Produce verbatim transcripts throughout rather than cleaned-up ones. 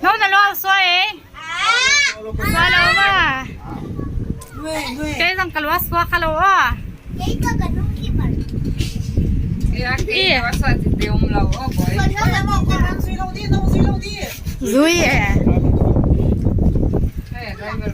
No, na lo so e. Sa lo ma. Kei jong ka lo sua kha lo a. Kei to ka nung ki mar. Ya, kei to sa ti te um lo o boy. Zui e. Eh, driver.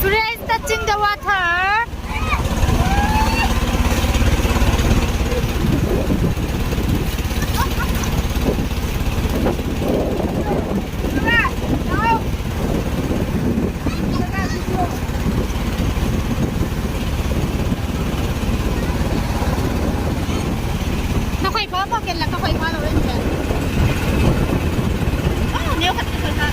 Surya is touching the water. Ka khoi pha pha ken la, ka khoi pha lo ren ken. Oh, neo khat ka khoi pha.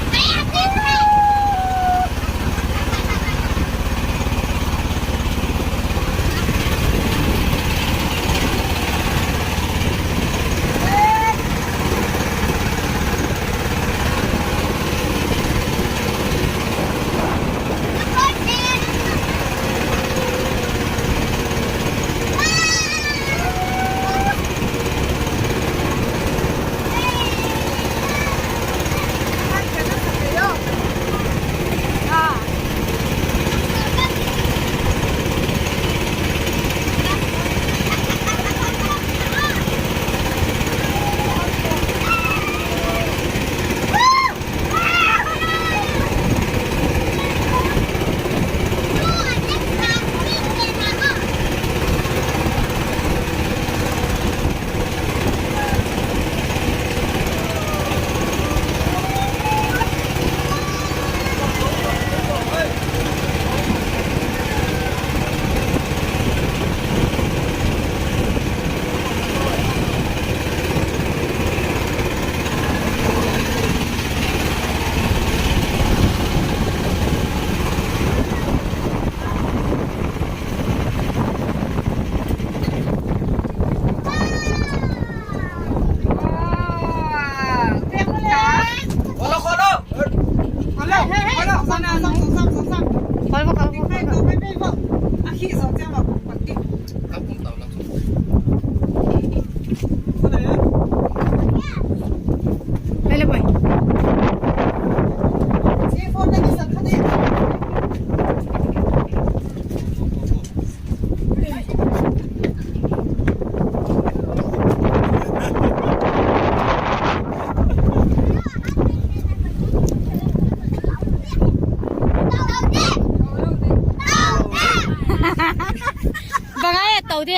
Bang ai tau di.